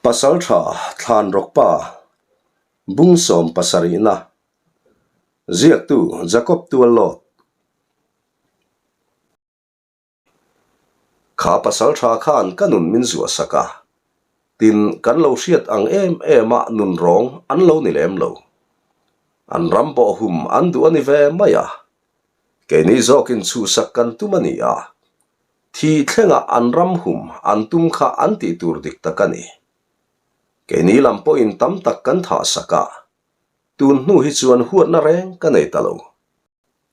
Pasaltha Thlanrawkpa Bungsawm pasarihna Ziaktu Jacob Tuallawt Kha pasaltha khan ka nun min zuah sak a, tin kan lo hriat ang em em a nun rawng an lo ni lem lo. An ram pawh hum an duh a ni ve mai a, keini zawkin chhuhsak kan tum a ni a, thi thlenga an ram hum an tum kha an tih tur dik tak a ni. Keini lam pawhin tam tak kan thah sak a, tun hnu hi chuan huatna reng ka nei ta lo.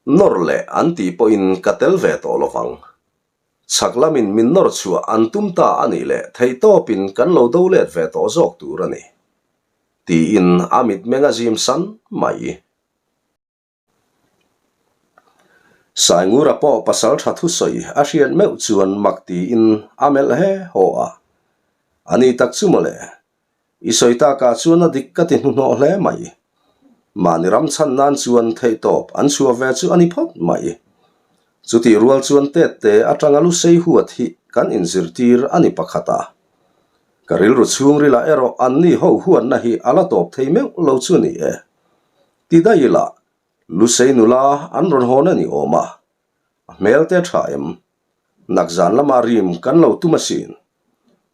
Nawr leh an tih pawhin ka tel ve tawh lo vang. Chhak lamin min nawr chhuah an tum ta a nih leh theihtawpin kan lo do let ve tawh zawk tur a ni. Tiin a mitmeng a zim san mai. Saingura pawh pasal tha thusawi a hriat meuh chuan mak tiin a melh he haw a. A ni tak chu mawle, I sawi takah chuan a dik ka ti hnuhnawh hle mai. Mahni ram chhan nan chuan theihtawp an chhuah ve chu a ni phawt mai. Chutih rual chuan tet te atanga lu sei huat hi kan inzirtir a ni pakhat a. Ka rilru chhungrilah erawh anni ho huatna hi a la tawp thei meuh lo chu ni e. Ti daih ila, lu sei nula an rawn hawn a ni awm a. A hmel te tha em? Nak zan lamah rim kan lo tum asin.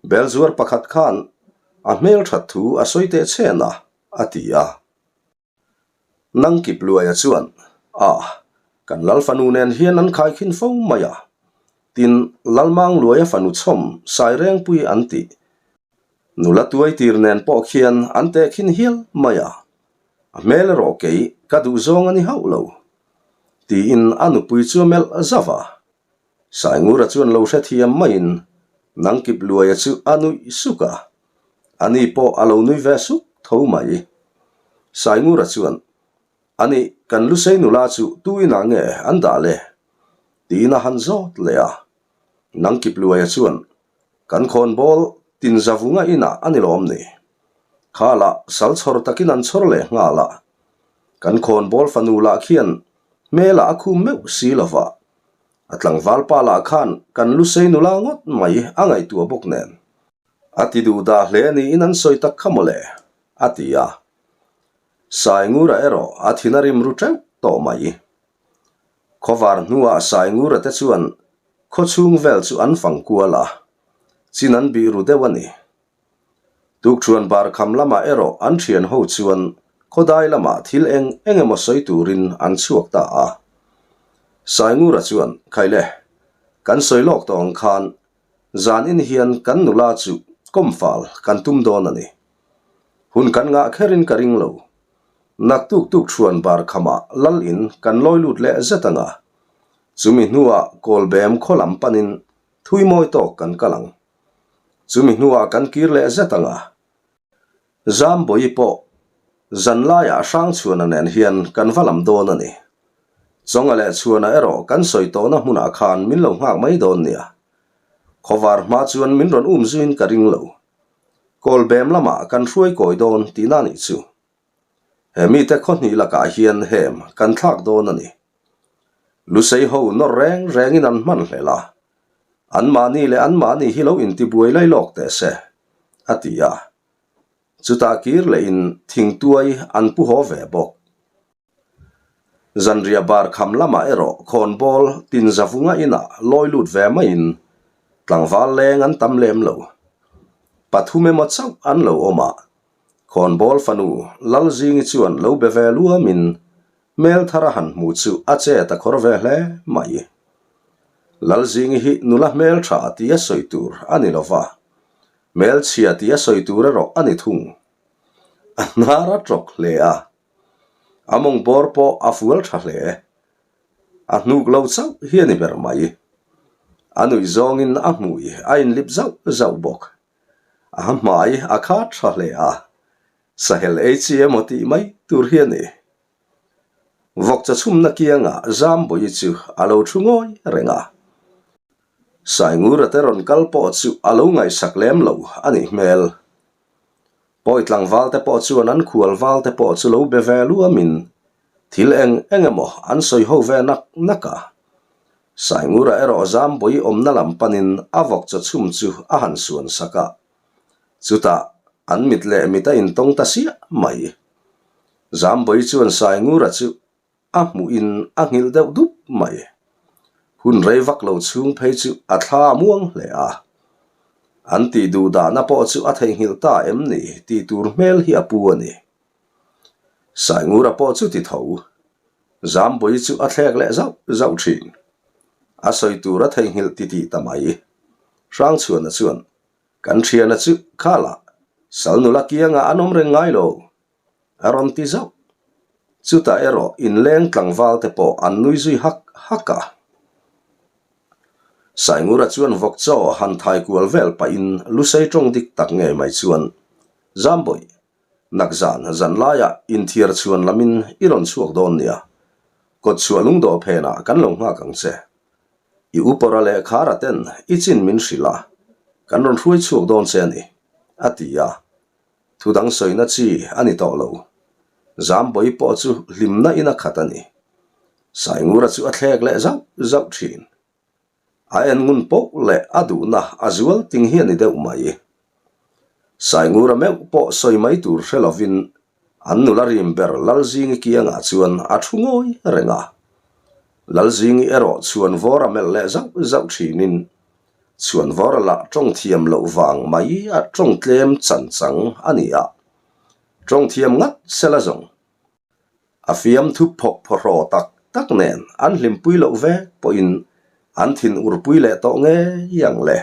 Belzuar pakhat khan a hmel that thu a sawi teh chen a, a ti a. Nangkip Luaia chuan, A, kan Lal fanu nen hian an khaikhin fo mai a. Tin, Lalmang Luaia fanu chhawm Sairengpui an tih. Nula tuaitir nen pawh khian an tehkhin hial mai a. A hmel erawh kei ka duh zawng a ni hauh lo. Tiin a nupui chu a melh zauh a. Saingura chuan lo hrethiam maiin Nangkip Luaia chu a nuih suk a. Ani pawh a lo nui ve suk tho mai. Saingura chuan, Ani, kan Lusei nula chu tu inah nge an dah le? Tiin a han zawt leh a. Nangkip Luaia chuan, Kan khawnbawl tin zavunga inah a ni lawm ni? Khalah sal chhawr takin an chhawr leh nghal a. Kan khawnbawl fanu lah khian hmelah a khum meuh si lo va, a tlangval pa lah khan kan lusei nula ngawt mai a ngaihtuah bawk nen. A ti duh dah hle niin an sawi tak kha mawle, a ti a. Saingura erawh a thin a rim ru teuh tawh mai. Khawvar hnuah Saingura te chuan khawchhung vel chu an fang kual a, chin an bih ru deuh a ni. Tukṭhuan bar kham lamah erawh an ṭhian ho chuan khawdai lamah thil eng eng emaw sawi turin an chhuak ta a. Saingura chuan, Khaile, kan sawi lawk tawh ang khan zanin hian kan nula chu kawmfal kan tum dawn a ni. Hun kan ngah kherin ka ring lo. Naktuk tukṭhuan bar khamah lal in kan lawi lut leh zet ang a. Chumi hnuah kawlbem khaw lam panin thui mawi tawk kan kal ang. Chumi hnuah kan kir leh zet ang a, Zambawi pawh zan laiah Hrangchhuana nen hian kan va lam dawn a ni. Chawnga leh Chhuana erawh kan sawi tawhna hmunah khan min lo nghak mai dawn nia. Khawvar hma chuan min rawn um zuiin ka ring lo. Kawlbem lamah kan hruai kawi dawn tihna nih chu. He mite khawhnih lakah hian hem kan thlak dawn a ni. Lusei ho nawr reng rengin an hman hlel a, anmahni leh anmahni hi lo intibuai lai lawk teh se, a ti a. Chutah kir lehin thingtuai an pu haw ve bawk. Zanriah bar kham lamah erawh khawnbawl tin zavunga inah lawi lut ve maiin tlangval leng an tam lem lo. Pathum emaw chauh an lo awm a, Khawnbawl fanu Lalzingi chuan lo be ve luamin hmel thar a han hmu chu a chet a khawr ve hle mai. Lalzingi hi nula hmel tha tia sawi tur a ni lo va, hmel chhia tia sawi tur erawh a ni thung. A hnar a tawk hle a, a mawng bawr pawh a fual tha hle. A hnuk lo chauh hi a ni ber mai. A nuih zawngin a hmui a inlip zauh zauh bawk. A hmai a khat tha hle a, sahel ei chi emaw tih mai tur hi a ni. Vawkcha chhumna kiangah Zambawi chu a lo thu ngawi reng a. Saingura te rawn kal pawh chu a lo ngaihsak lem lo a nih hmel. Pawi tlangval te pawh chuan an khual val te pawh chu lo be ve luamin thil eng eng emaw an sawi ho ve nak nak a. Saingura erawh Zambawi awmna lam panin a vawk chaw chhum chu a han suan sak a. Chutah an mit leh mit a intawng ta siah mai. Zambawi chuan Saingura chu a hmuhin a nghilh deuh dup mai. Hun rei vak lo chhung phei chu a thla a muang hle a. An tih duh dahna pawh chu a theihnghilh ta em ni tih tur hmel hi a pu a ni. Saingura pawh chu ti tho. Zambawi chu a thlek leh zauh zauh thin. A sawi tur a theihnghilh titih ta mai. Hrangchhuana chuan, Kan thiana chu khalah sal nula kiangah an awm reng ngai lo. A rawn ti zauh. Chutah erawh inleng tlangval te pawh an nui zui hak hak a. Saingura chuan vawk chaw han thai kual vel pahin lusei tawng dik tak ngei mai chuan, Zambawi, Nakzan zan laiah inthiar chhuan lamin i rawn chhuak dawn nia. Kawt chhuah lungdawh phenah kan lo nghak ang che. I upawra leh khara ten i chin min hrilh a, kan rawn hruai chhuak dawn che a ni, a ti a. Thu dang sawina chi a ni tawh lo. Zambawi pawh chu hlimna in a khat a ni. Saingura chu a thlek leh zauh zauh thin. A en ngun poh leh a duhna a zual ting hi a ni deuh mai. Saingura meuh pawh sawi mai tur hre lovin an nula rim ber Lalzingi kiangah chuan a thu ngawi reng a. Lalzingi erawh chhuanvawr a melh leh zauh zauh thinin chhuanvawr a lah tawng thiam loh vang mai a tawng tlem chan chang a ni a. Tawng thiam ngat sela zawng. A fiamthu phawk phawhraw tak tak nen an hlimpui loh vek pawhin an thin urpui leh tawh ngei ang le.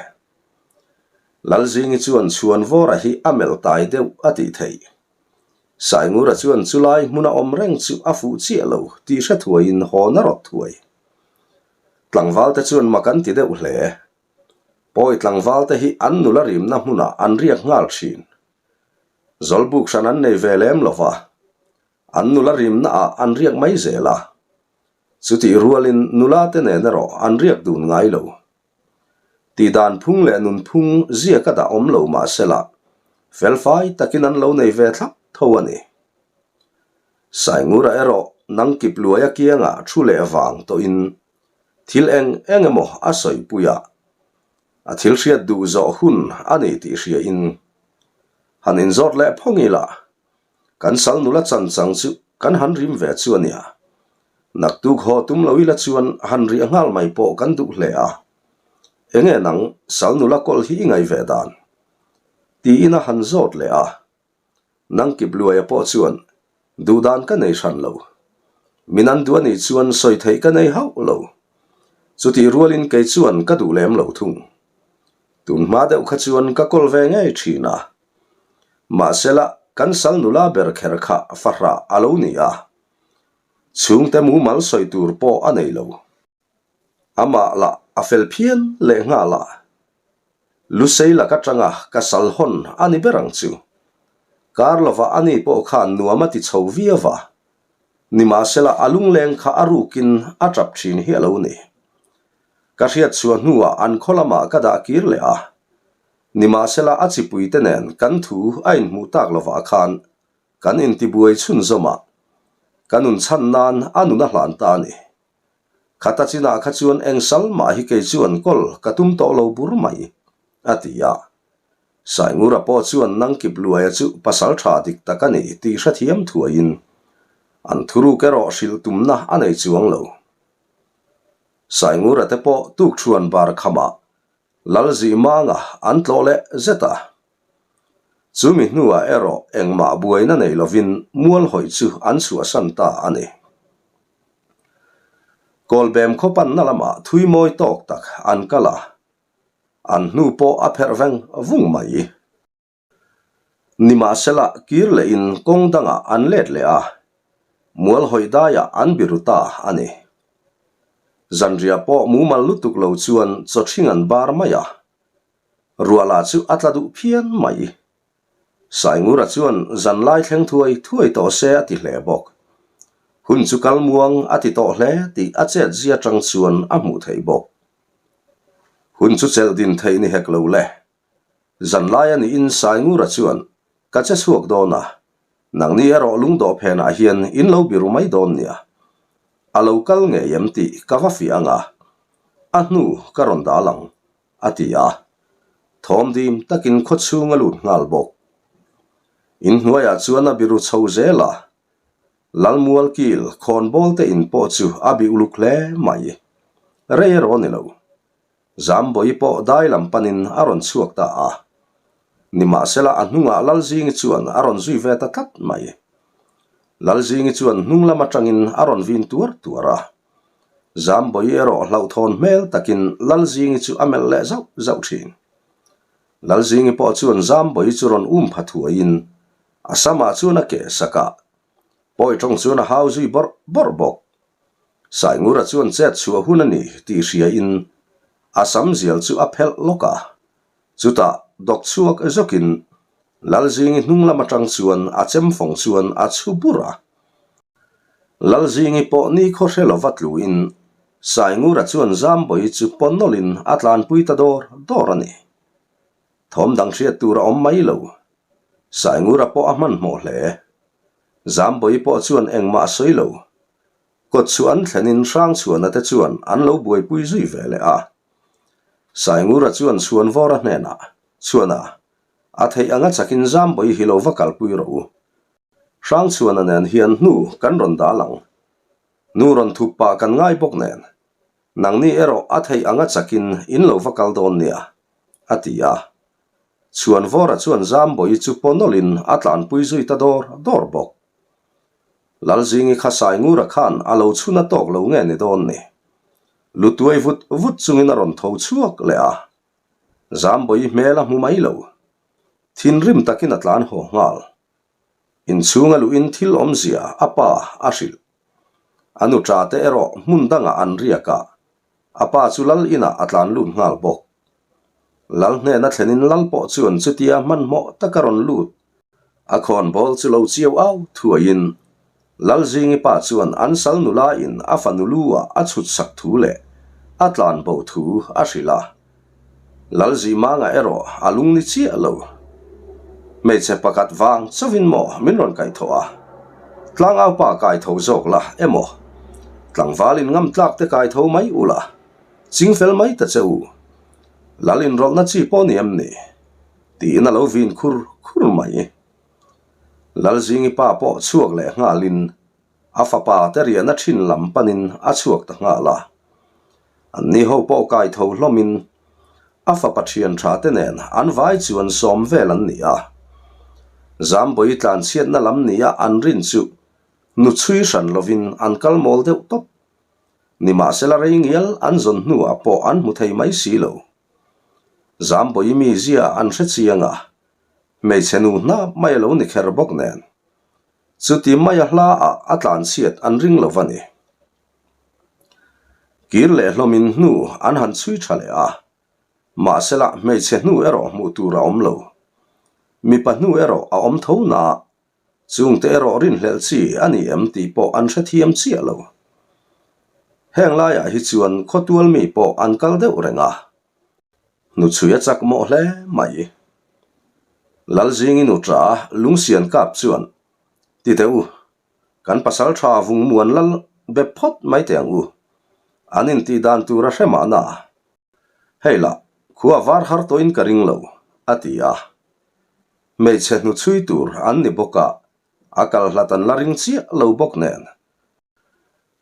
Lalzingi chuan Chhuanvawra hi a melh tai deuh a tih theih. Saingura chuan chulai hmuna awm reng chu a fuh chiah lo tih hre thuaiin hawn a rawt thuai. Tlangvalte chuan mak an ti deuh hle. Pawi tlangvalte hi an nula rimna hmunah an riak nghal thin. Zawlbuk hran an nei ve lem lo va, an nula rimna ah an riak mai zel a. Chutih rualin nula te nen erawh an riak dun ngai lo. Tihdan phung leh nunphung ziak a dah awm lo mahsela felfai takin an lo nei ve thlap tho a ni. Saingura erawh nang kip luai a kiangah thu leh vang tawhin thil eng eng emaw a sawipui a, A thil hriat duh zawh hun a ni tih hria in han inzawt leh phawng ila, kan sal nula chan chang chu kan han rim ve chu a nia. Naktuk haw tum lo ila chuan han riah nghal mai pawh kan duh hle a. Enge nang sal nula kawl hi i ngaih ve dan? Tiin a han zawt leh a. Nang kip luaia pawh chuan duhdan ka nei hran lo. Min an duh a nih chuan sawi theih ka nei hauh lo. Chutih rualin kei chuan ka duh lem lo thung. Tun hma deuh kha chuan ka kawl ve ngei thin a. Mahsela kan sal nula ber kher kha fahrah a lo ni a. Chhungte mumal sawi tur pawh a nei lo. Amah lah a fel phian leh nghal a. Lusei lak atanga ka sal hawn a ni ber ang chu. Kar lovah ani pawh khan nuam a ti chho viau va. Nimahsela a lungleng kha a rukin a tap thin hi a lo ni. Ka hriat chhuah hnuah an khaw lamah ka dah kir leh a. Nimahsela a chipuite nen kan thu a inhmuh tak lovah khan kan intibuai chhunzawm a. Ka nun chhan nan a nun a hlan ta a ni. Khata chinah kha chuan eng sal mah hi kei chuan kawl ka tum tawh lo bur mai, a ti a. Saingura pawh chuan Nangkip Luaia chu pasal tha dik tak a ni tih hrethiam thuaiin an thuruk erawh hrilh tumna a nei chuang lo. Saingura te pawh tukṭhuan bar khamah Lalzihmanga an tlawh leh zet a. Chumi hnuah erawh engmah buaina nei lovin mual hawih chu an chhuahsan ta a ni. Kawlbem khaw panna lamah thui mawi tawk tak an kal a, an hnu pawh a pherh veng vung mai. Nimahsela kir lehin kawng dangah an let leh a, mual hawih daiah an biru ta a ni. Zanriah pawh mumal lutuk lo chuan chawthring an bar mai a, Ruahlah chu a tla duh phian mai. Saingura chuan zan lai thleng thuai thuai tawh se a ti hle bawk. Hun chu kal muang a ti tawh hle tih a chet zia tang chuan a hmuh theih bawk. Hun chu chelh din theih ni hek lo le. Zan lai a niin Saingura chuan ka che chhuak dawn a, nangni erawh lungdawh phenah hian in lo biru mai dawn nia. A lo kal ngei em tih ka va fiah ang a. A hnu ka rawn dal ang, a ti a. Thawm dim takin khawchhung a lut nghal bawk. Inhnuaiah chuan a biru chho zel a. Lalmual kil khawnbawl te in pawh chu a bih uluk hle mai. Rei erawh a ni lo. Zambawi pawh dai lam panin a rawn chhuak ta a. Nimahsela a hnungah Lalzingi chuan a rawn zui ve ta tlat mai. Lalzingi chuan hnung lam atangin a rawn vin tuar tuar a. Zambawi erawh hlauhthawn hmel takin Lalzingi chu a melh leh zauh zauh thin. Lalzingi pawh chuan Zambawi chu rawn um pha thuaiin a samah chuan a keh sak a, pawi tawng chuan a hau zui bawrh bawrh bawk. Saingura chuan chet chhuah hun a ni tih hriain a sam zial chu a phelh lawk a, chutah dawk chhuak zawkin Lalzingi hnung lam atang chuan a chem fawng chuan a chhu bur a. Lalzingi pawh nikhaw hre lova tluin Saingura chuan Zambawi chu paw nawlhin a tlanpui ta dawr dawr a ni. Thawm dang hriat tur a awm mai lo. Saingura pawh a hmanhmawh hle. Zambawi pawh chuan engmah a sawi lo. Kawt chu an thlenin Hrangchhuana te chuan an lo buaipui zui ve leh a. Saingura chuan Chhuanvawra hnenah, Chhuana, a theih anga chakin Zambawi hi lo va kalpui rawh u. Hrangchhuana nen hian hnu kan rawn dal ang. Nu rawn thup pah kan ngai bawk nen. Nangni erawh a theih anga chakin in lo va kal dawn nia, a ti a. Chhuanvawra chuan Zambawi chu paw nawlhin a tlanpui zui ta dawr dawr bawk. Lalzingi kha Saingura khan a lo chhun a tawk lo nge ni dawn ni. Lutuai vut vut chungin a rawn tho chhuak leh a. Zambawi hmel a hmu mai lo. Thinrim takin a tlan haw nghal. Inchhunga luhin thil awmzia a pa a hrilh. A nu ṭa te erawh hmun dangah an riak a, a pa chu lal inah a tlan lut nghal bawk. Lal hnena thlenin lal pawh chuan chutia hmanhmawh taka rawn lut A khawnbawl chu lo chiau au thuaiin Lalzingi pa chuan an sal nula in a fanu lu ah a chhut sak thu leh a tlan bo thu a hrilh a. Lalzimanga erawh a lung ni chiah lo. Hmeichhe pakhat vang chauhin maw min rawn kaihthawh a, tlangau pa kaitho zawk la emaw tlangval in ngam tlak te kaitho mai ula chingfel mai ta che u. Lal inrawlhna chi pawh ni em ni? Tiin a lo vin khur khur mai. Lalzingi pa pawh chhuak leh nghalin a fapa te riahna thin lam panin a chhuak ta nghal a. Anni ho pawh kai tho hlawmin a fapa thian tha te nen an vai chuan sawm vel an ni a. Zambawi tlanchhiatna lam nia an rin chu nu chhui hran lovin an kal mawl deuh tawp. Nimahsela rei ngial an zawn hnuah pawh an hmu thei mai si lo. Zambawi mizia an hre chiang a, hmeichhe nu hnap mai a lo ni kher bawk nen. Chuti maia hla ah a tlanchhiat an ring lo va ni. Kir leh hlawmin hnu an han chhui tha leh a, mahsela hmeichhe hnu erawh hmuh tur a awm lo. Mipa hnu erawh a awm tho na, chungte erawh rinhlelh chi a ni em tih pawh an hrethiam chiah lo. Heng laiah hi chuan khawtual mi pawh an kal deuh reng a, Hnuchhui a chak mawh hle mai. Lalzingi nuṭa Lungsian kap chuan, Ti teh u, kan pasal tha Vungmuan lal be phawt mai teh ang u. An intih dan tur a hre mahna. Hei lah, khua var har tawhin ka ring lo, a ti a. Hmeichhe hnuchhui tur an ni bawk a, a kal hlat an la ring chiah lo bawk nen.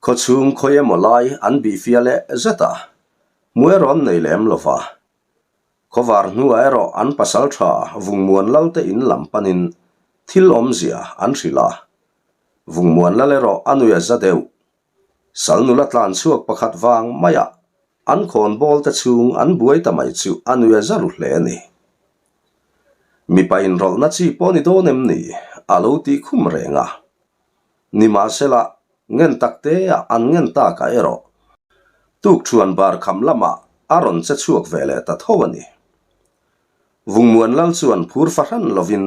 Khawchhung khawi emaw lai an bihfia leh zet a, hmu erawh an nei lem lo va. Khawvar hnuah erawh an pasal tha Vungmuan Lal te in lam panin thil awmzia an hrilh a. Vungmuan Lal erawh a nui a za deuh. Sal nula tlan chhuak pakhat vang maiah an khawn bawl te chhung an buai ta mai chu a nui a za ru hle a ni. Mipa inrawlhna chi pawh ni dawn em ni? a lo tih khum reng a. Nimahsela, ngen takteah an ngen takah erawh tukṭhuan bar kham lamah a rawn che chhuak ve leh ta tho a ni. Vungmuan Lal chuan phur fahran lovin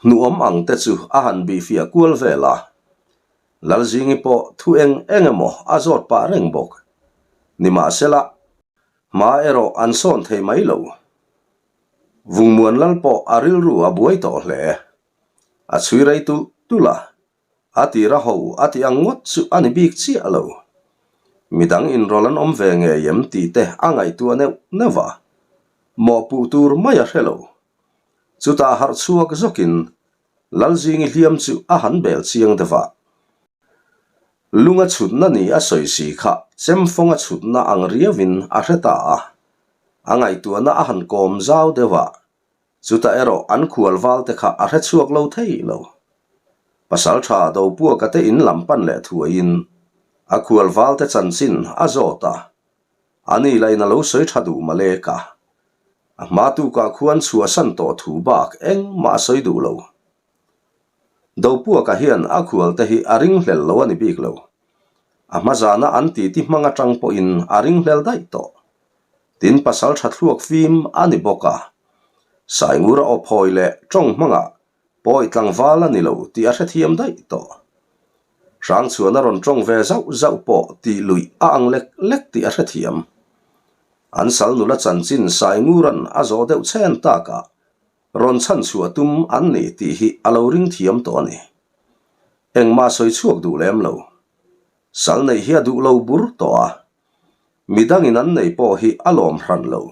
hnuawm ang te chu a han bihfiah kual vel a, Lalzingi pawh thu eng eng emaw a zawt pah reng bawk. Nimahsela, hma erawh an sawn thei mai lo. Vungmuan Lal pawh a rilru a buai tawh hle. A chhui rei tulh tulh a, a tira ho a tih ang ngawt chu a ni bik chiah lo. Midang inrawlh an awm ve ngei em tih te a ngaihtuah neuh neuh a, mawhpuh tur mai a hre lo. Chutah harh chhuak zawkin Lalzingi hliam chu a han bel chiang deuh a. Lunga chhutna ni a sawi si kha chemfawnga chhutna ang riauin a hre ta a. A ngaihtuahna a han kawm zau deuh a, Chutah erawh an khual val te kha a hre chhuak lo thei lo. Pasal tha Dopuaka te in lam pan leh thuaiin a khual val te chanchin a zawt a, ani lahin a lo sawi tha duh malek a. A hma tukah khuan chhuahsan tawh thu bak engmah a sawi duh lo. Dopuaka hian a khual te hi a ringhlel lo a ni bik lo. A hma zana an titi hmang atang pawhin a ringhlel daih tawh. Tin pasal tha thluak fim a ni bawk a. Saingura aw phawi leh tawng hmangah pawi tlangval a ni lo tih a hrethiam daih tawh. Hrangchhuan a rawn tawng ve zauh zauh pawh tih luih a ang lek lek tih a hrethiam. An sal nula chanchin Saingura'n a zawh deuh chhen takah Rawn chhan chhuah tum an ni tih hi a lo ring thiam tawh a ni. Engmah sawi chhuak duh lem lo. Sal neih hi a duh lo bur tawh a. Midangin an nei pawh hi a lawm hran lo.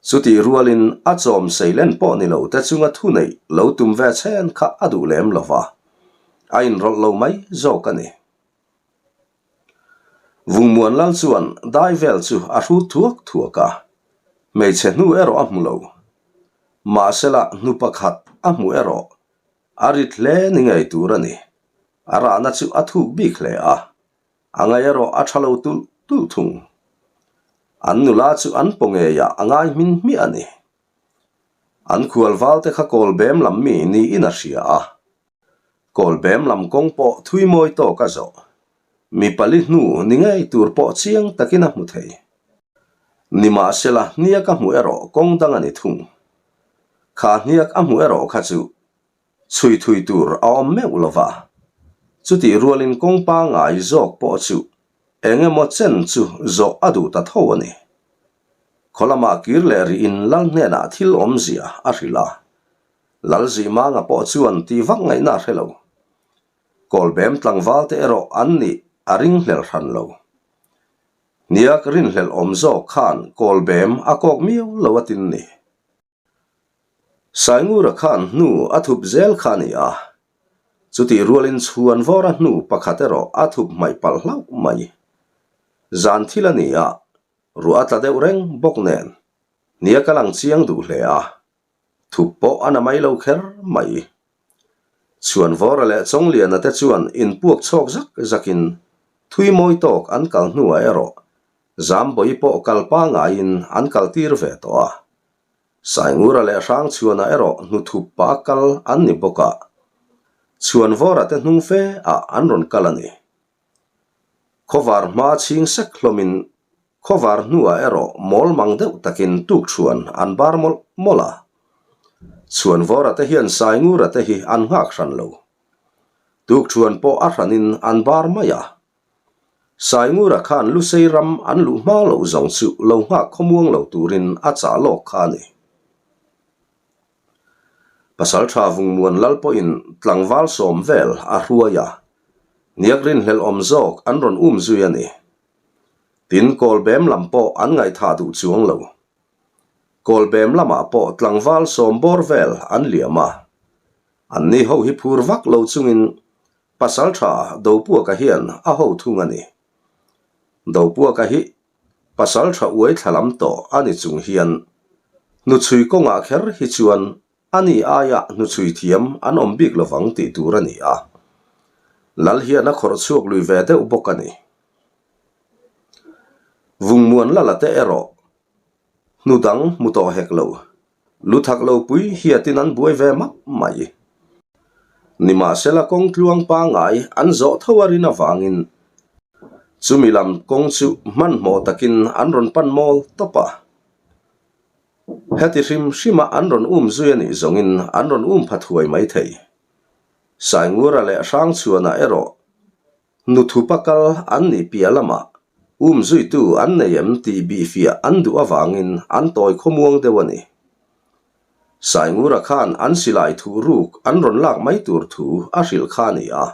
Chutih rualin a chawm seilen pawh ni lo te chunga thu neih lo tum ve chhen kha a duh lem lo va, a inrawlh lo mai zawk a ni. Vungmuan lal chuan dai vel chu a hrut thuak thuak a, hmeichhe hnu erawh a hmu lo. Mahsela hnu pakhat a hmu erawh a rit hle ni ngei tur a ni. A rahna chu a thuk bik hle a, a ngaih erawh a tha lo tulh tulh thung. An nula chu an paw ngeiah a ngai hmin hmiah a ni. An khual valte kha kawl bem lam mi niin a hria a. Kawl bem lam kawng pawh thui mawi tawk a zawh. Mi pali hnu ni ngei tur pawh chiang takin a hmu thei. Nimahsela hniak a hmu erawh kawng dang a ni thung. Kha hniak a hmu erawh kha chu chhui thui tur a awm meuh lo va. Chutih rualin kawng pangngai zawk pawh chu eng emaw chen chu zawh a duh ta tho a ni. Khaw lamah kir leh rihin Lal hnenah thil awmzia a hrilh a. Lal Zihmanga pawh chuan ti vak ngaihna a hre lo. Kawlbem tlangval te erawh an nih a ringhlel hran lo. Hniak rinhlelh awm zawk khan Kawlbem a kawk miau lo a tin ni. Saingura khan hnu a thup zel kha a ni a, chutih rualin chhuan vawra hnu pakhat erawh a thup hmaih palh hlauh mai. Zan thil a ni a, ruah a tla deuh reng bawk nen, hniak a lang chiang duh hle a, thup pawh a na mai lo kher mai. Chhuan vawra leh Chawngliana te chuan inpuak chhawk zak zakin thui mawi tawk an kal hnuah erawh Zambawi pawh kal pangaiin an kal tir ve tawh a. Saingura leh Hrangchhuana erawh hnuthup pah kal an ni bawk a, Chhuanvawra te hnung fe ah an rawn kal a ni. Khawvar hma chhing sek hlawmin khawvar hnuah erawh mawl mang deuh takin tukchhuan an bar mawlh mawlh a. Chhuanvawra te hian Saingura te hi an nghak hran lo. Tukchhuan pawh a hranin an bar mai a. Saingura khan Lusei ram an luh hma loh zawng chu lo nghak khawmuang lo turin a chah lawk kha a ni. Pasaltha Vungmuan lal pawhin tlangval sawm vel a hruai a, hniak rinhlelh awm zawk an rawn um zui a ni. Tin, Kawlbem lam pawh an ngaihthah duh chuang lo. Kawlbem lamah pawh tlangval sawm bawr vel an liam a, anni ho hi phur vak lo chungin Pasaltha Dopuaka hian a ho thung a ni. Dopuaka hi Pasal tha uai thla lam tawh a ni chung hian hnuchhui kawngah kher hi chuan a ni aia hnuchhui thiam an awm bik lovang tih tur a ni a. Lal hian a khawrh chhuak lui ve deuh bawk a ni. Vungmuan lala te erawh hnu dang hmu tawh hek lo. Lu thak lo pui hiatin an buai ve map mai. Nimahsela kawng tluang pangngai an zawh tho a rin avangin chumi lam kawng chu hmanhmawh takin an rawn pan mawl tawp a. Heti hrim hrima an rawn um zui a nih zawngin an rawn um pha thuai mai thei. Saingura leh Hrangchhuana erawh Nuthupa kal an nih piah lamah um zuitu an nei em tih bihfiah an duh avangin an tawi khawmuang deuh a ni. Saingura khan an silai thuh ruk an rawn lak mai tur thu a hrilh kha a ni a,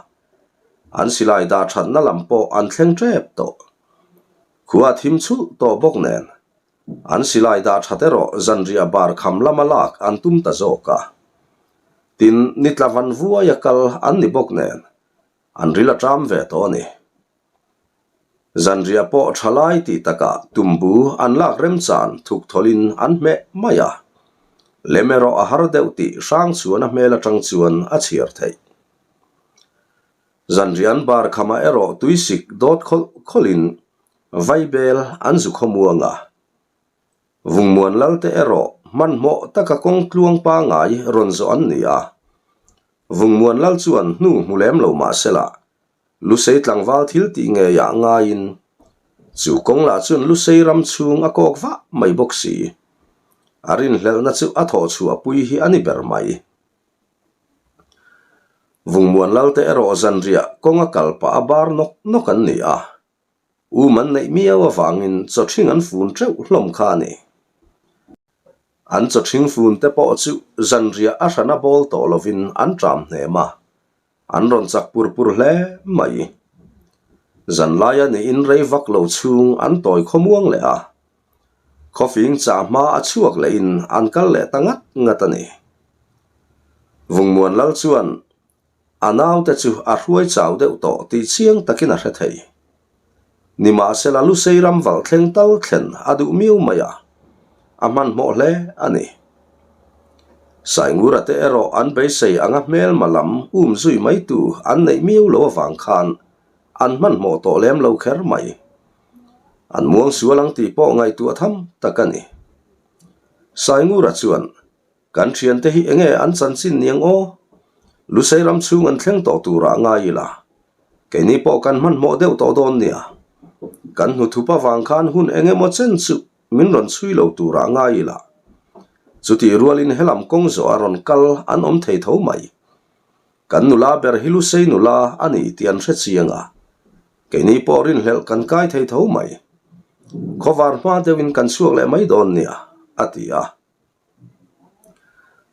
an silai dah thatna lam pawh an thleng tep tawh. Khua a thim chhulh tawh bawk nen, an silai dah that erawh zanriah bar kham lama lak an tum ta zawk a. Tin, ni tla van vuaia kal an ni bawk nen, an ril a ṭam ve tawh a ni. Zanriah pawh tha lai tih takah tumbu an lak remchan thuk thawlin an hmeh mai a. Lem erawh a har deuh tih Hrangchhuana hmel atang chuan a chhiar theih. Zanriah an bar khamah erawh tuisik dawt khawlh khawlhin vaibel an zu khawmuang a. Vungmuan lalte erawh hmanhmawh taka kawng tluang pangai rawn zawh an ni a. Vungmuan lal chuan hnu hmu lem lo mah sela Lusei tlangval thil tih ngeiah ngaiin chu kawng lah chuan Lusei ram chhung a kawk vah mai bawk si. A rinhlelhna chu a thawh chhuah pui hi a ni ber mai. Vungmuan lalte erawh zanriah kawng a kal pah a bar nawk nawk an ni a. Um an neih miau avangin chawthring an fun teuh hlawm kha a ni. An chawthring fun te pawh chu zanriah a hrana bawl tawh lovin an ṭam hnem a. An rawn chak pur pur hle mai. Zanlaia niin rei vak lo chhung an tawi khawmuang leh a. Khawfing chah hma a chhuak lehin an kal leh ta ngat ngat a ni. Vungmuan lal chuan a naute chu a hruai chau deuh tawh tih chiang takin a hre thei. Nimahsela Lusei ram valh thleng tal thlen a duh miau mai a, a hmanhmawh hle a ni. Saingura te erawh an beisei anga hmelma lam um zui mai tu an neih miau lo avang khan an hmanhmawh tawh lem lo kher mai. An muang sual ang tih pawh ngaihtuah tham tak a ni. Saingura chuan Kan thiante hi enge an chanchin niang aw? Lusei ram chhung an thleng tawh turah ngai ila. Keini pawh kan hmanhmawh deuh tawh dawn nia. Kan hnuthup avang khan hun eng emaw chen chu min rawn chhui lo turah ngai ila. Chutih rualin helam kawng zawh a rawn kal an awm thei tho mai. Kan nula ber hi Lusei nula a ni tih an hre chiang a. Keini pawh rinhlelh kan kai thei tho mai. Khawvar hma deuhin kan chhuak leh mai dawn nia, a ti a.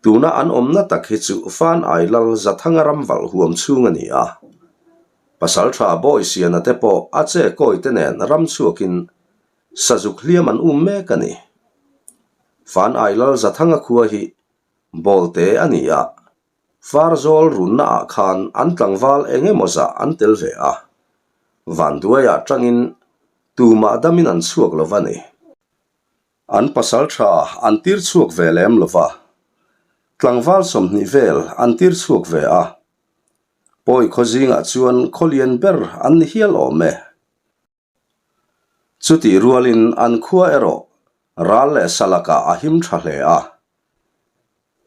Tuna an awmna tak hi chu Fan Ai Lal Zathanga ram valh huam chhung a ni a. Pasaltha Bawisiana te pawh a che kawi te nen ram chhuakin sazuk hliam an um mek a ni. Fan Ai Lal Zathanga khua hi Bawlte a ni a, Farzawl runna ah khan an tlangval eng emaw zah an tel ve a. Vanduaiah tangin tumah damin an chhuak lo va ni. An pasal tha an tir chhuak ve lem lo va, tlangval 20 vel an tir chhuak ve a. Pawi khaw zingah chuan khaw lian ber an ni hial awm e. Chutih rualin an khua erawh ral leh salakah a him tha hle a.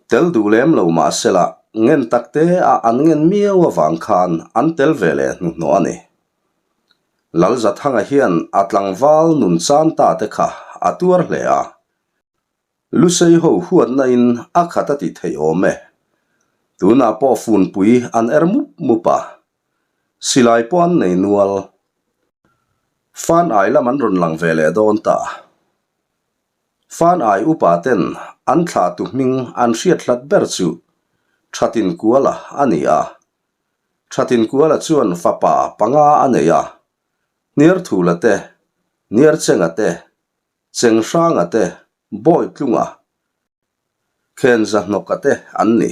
Tel duh lem lo mah sela ngen tak te a an ngen miau avang khan an tel ve leh hnuhnawh a ni. Lalzathanga hian a tlangval nun chan ta te kha a tuar hle a. Lusei ho huatna in a khat a ti theih awm e. Tunah pawh funpui an er mup mup a. Silai pawh an nei nual. Fan ai lam an rawn lang ve leh dawn ta. Fan ai upa ten an thlahtu hming an hriat hlat ber chu Thatinkuala a ni a. Thatinkuala chuan fapa panga a nei a, Hniarthula te, Hniarchenga te, Chenghranga te, Bawitlunga, Khenzahnawka te an ni.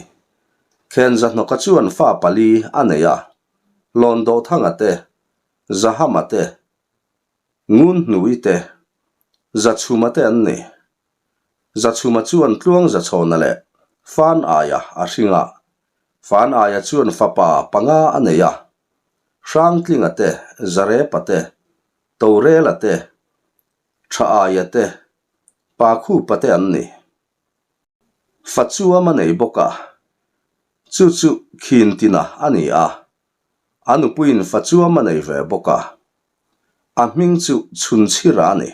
Khenzahnawka chuan fa pali a nei a, Hlawndawhthanga te, Zahama te, Ngunhnui te, Zachhuma te an ni. Zachhuma chuan Tluang Zachhawna leh Fan Aia a hring a. Fan Aia chuan fapa panga a nei a. Hrangtlinga te, Zarepa te, Torela te, Tha Aia te, Pakhupa te an ni. Fachuam a nei bawk a. Chu chu Khintina a ni a. A nupuiin fachuam a nei ve bawk a. A hming chu Chhunchhira a ni.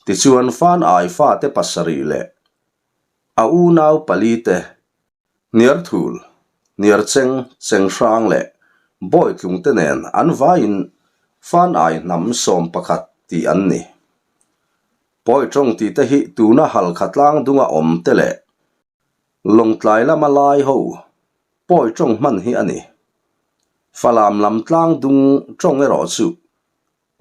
Tichuan Fan Ai fate pasarih leh a unau pali te, Hniarthul, Hniarcheng, Chenghrang leh Bawitlung te nen an vaiin Fan Ai hnam 11 tih an ni. Pawi tawng tih te hi tuna Halkha tlang dunga awm te leh Lawngtlai lama lai ho pawi tawng hman hi a ni. Falam lam tlang dung tawng erawh chu.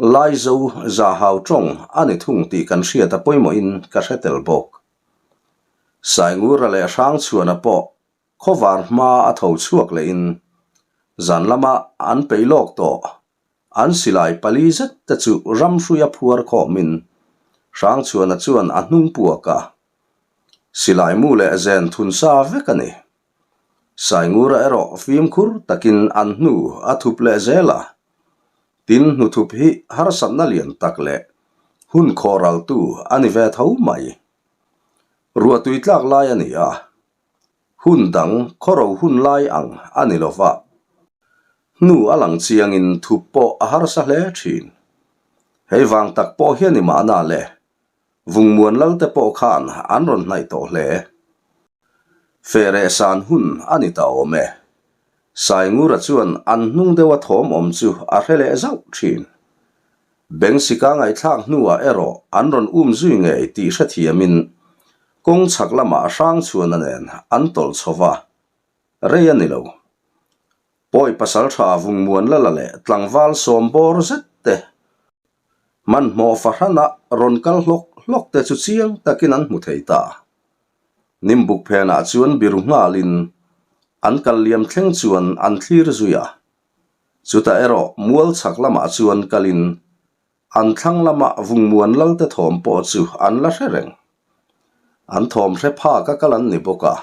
Laizo Zahau tawng a ni thung tih kan hriat a pawimawhin ka hre tel bawk. Saingura leh Hrangchhuana pawh khawvar hma a tho chhuak lehin zan lama an peih lawk tawh. An silai pali zet te chu ramhruia phuar khawmin Hrangchhuana chuan a hnung puak a. Silai mu leh zen thun sa vek a ni. Saingura erawh fimkhur takin an hnu a thup leh zel a. Tin hnuthup hi harsatna lian tak leh hun khawhraltu a ni ve tho mai. Ruahtui tlak lai a ni a, hun dang khawro hun lai ang a ni lo va, hnu a lang chiangin thup pawh a harsa hle thin. Hei vang tak pawh hian i mahna le, Vungmuan Lalte pawh khan an rawn hnaih tawh hle. Fehreh san hun a ni ta awm e. Saingura chuan an hnung deuha thawm awm chu a hre leh zauh thin. Bengsika ngaihthlak hnuah erawh an rawn um zui ngei tih hrethiamin kawng chhak lamah Hrangchhuana nen an tawlh chho va, rei a ni lo. Pawi pasaltha Vungmuan Lala leh tlangval sawm bawr zet te hmanhmawh fahrana rawn kal hlawk hlawk te chu chiang takin an hmu thei ta. Nimbuk phenah chuan biru nghalin an kal liam thleng chuan an thlir zui a. Chutah erawh mual chhak lamah chuan kalin an thlang lama Vungmuan Lalte thawm pawh chu an la hre reng. An thawm hre phak a kal an ni bawk a,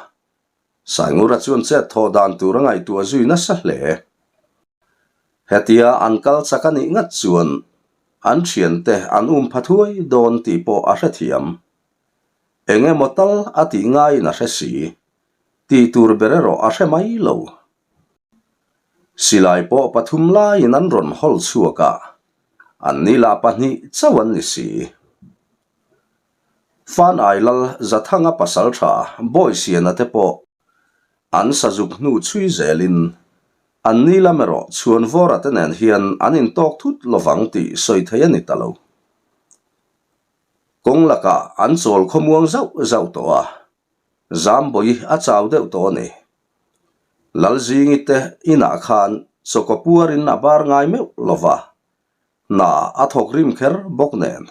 Saingura chuan chet thawh dan tur a ngaihtuah zui nasa hle. Hetia an kal chak a nih ngat chuan an thiante an um pha thuai dawn tih pawh a hrethiam. Eng emaw tal a tih ngaiin a hre si. Tih tur ber erawh a hre mai lo. Silai pawh pathum laiin an rawn hawl chhuak a, an ni lah pahnih chauh an ni si. Fanai lal Zathanga pasaltha Bawisiana te pawh an sazuk hnu chhui zelin an ni lam erawh Chhuanvawra te nen hian an intawk thut lovang tih sawi thei a ni ta lo. Kawng lakah an chawl khawmuang zauh zauh tawh a, Zambawi a chau deuh tawh a ni. Lalzingi te inah khan chawkaw puarin a bar ngai meuh lova, hna a thawk rim kher bawk nen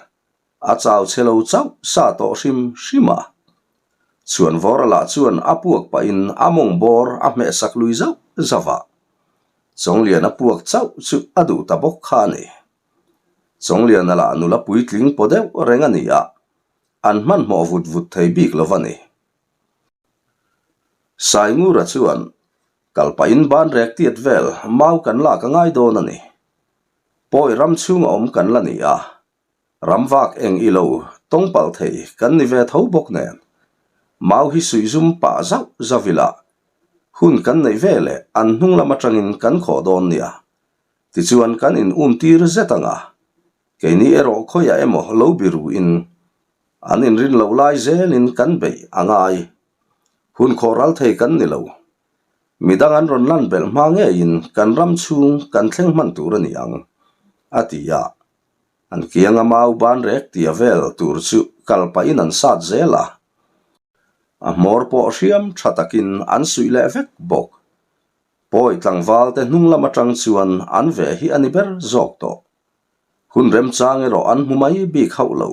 A chau chhe lo chauh sa tawh hrim hrim a. Chhuanvawra lah chuan a puak pahin a mawng bawr a hmeh sak lui zauh zauh a. Chawngliana puak chauh chu a duh ta bawk kha a ni. Chawngliana lah nula puitling paw deuh reng a ni a, an hmanhmawh vut vut thei bik lo va ni. Saingura chuan kal pahin ban rek tiat vel mau kan lak a ngai dawn a ni. Pawi ram chhunga awm kan la ni a, Ramvak eng i lo tawng palh thei kan ni ve tho bawk nen. Mau hi suih zum pah zauh zauh ila hun kan neih ve leh an hnung lam atangin kan khawh dawn nia. Tichuan kan in um tir zet ang a, keini erawh khawiah emaw lo biru in an inrin loh lai zelin kan beih a ngai. Hun khawh ral thei kan ni lo. Midang an rawn lan belh hma ngeiin kan ram chhung kan thleng hman tur a ni ang, a ti a. An kianga mau ban rek tia vel tur chu kal pahin an sat zel a, a hmawr pawh hriam tha takin an suih leh vek bawk. Pawi tlangval te hnung lam atang chuan an ve hi a ni ber zawk tawh. Hun remchang erawh an hmu mai bik hauh lo.